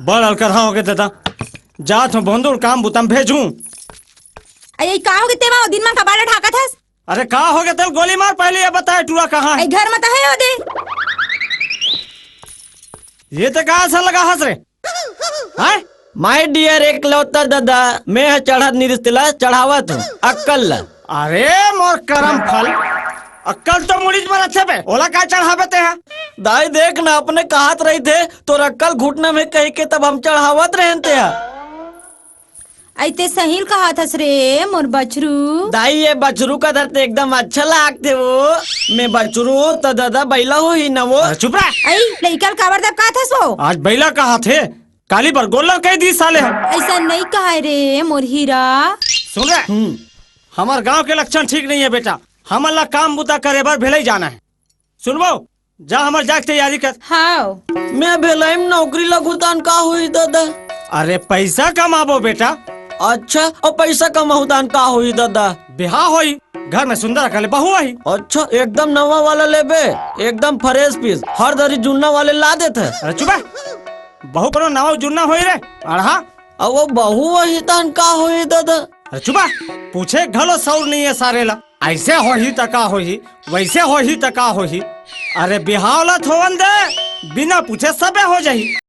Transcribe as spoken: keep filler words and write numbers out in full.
बड़ अलकरहा होगे दादा। जात हूँ भोंदुल, काम बुता म भेजूं। अरे, का होगे तेमा? ओ दिन मन का बाड़ा ढाकत हस? अरे, का होगे तेल? गोली मार, पहले ये बताए टूरा कहाँ है? ए, घर म त है ओ दे। ये ते का असर लगा हस रे? हैं? My dear एकलौता दादा, मैं ह चढ़त नइ रिहिस तेला चढ़ावत हूँ, अक्कल ला। अरे मोर करम फल, अक्कल तो मुड़ीच म रथे बे, ओला का चढ़ाबे ते ह? दाई देख ना, अपने कहत रहिथे, तोर अक्कल घुटना में कहिके तब हम चढ़ावत रहेन ते ह। अई ते सही ल कहत हस रे, मोर बछरू। दाई, ये बछरू का धरते एकदम अच्छा लागथे वो। मैं बछरू त दादा बइला होही न वो। अरे चुप रह। अई, लइका ल काबर दबकात हस वो? आज बइला कहत हे, काली बर गोल्लर कह दी साले ह। अइसा नइ कहय रे, मोर हीरा। सुन रे, हम्म। हमर गांव के लक्षण ठीक नइ हे बेटा, हमन ला काम बुता करे बर भेलई जाना हे। सुनबो, जा हमर जाए के तैयारी कर। हाव। मैं भेलई म नौकरी लगहूं तहन का होही दादा? अरे पइसा कमाबो बेटा। अच्छा, अउ पइसा कमाहूं तहन का होही दादा? बिहाव होही, घर में सुंदर अकन ले बहू आही। अच्छा, एकदम नवा वाला लेबे, एकदम fresh piece, हर दरी जुन्ना वाले ला देथे। अरे चुप हे, बहू कोनो नवा जुन्ना होही रे, अड़हा। अउ वो बहू आही तहन का होही दादा? अरे चुप हे, पूछे घलो सऊर नइ हे सारे ला। अइसे होही त का होही, वइसे होही त का होही। अरे बिहाव ला त होवन दे, बिना पूछे सबे हो जाही।